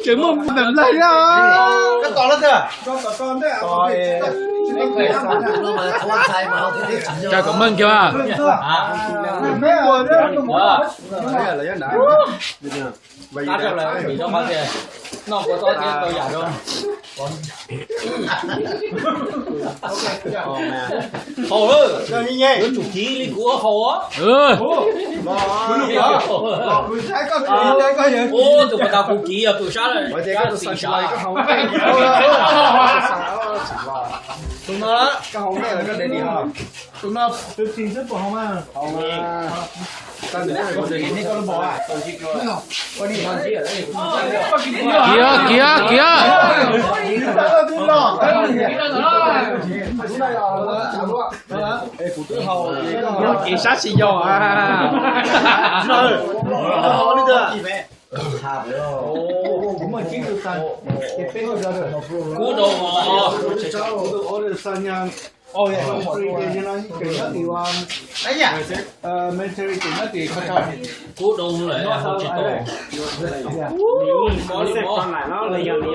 Tseem muaj npam nplaig na. Tsa kom meej kiag. Noj kua txob thiab tau yam rau. Haus lawm, yuav tsum kiv li kuv haus. Ua tus pas tas kuv kiv yog tus sab xis sab. Tus no, tus no tus tsis xwb puas haus mas. Kiag kiag kiag. Kuv twb haus, ces sab tsis yog. Kub doo os. Kub doo lawm haus tsis tau. Mob li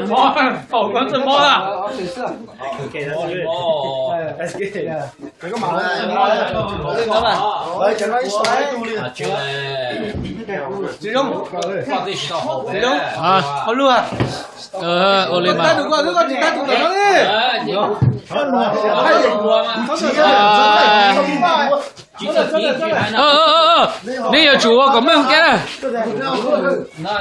mob. Mob, mob. Tsis zoo. Koj twb tsis tau haus. Hauj lwm. Ua li mas. Nej yuav tsum ua kom meej kiag na.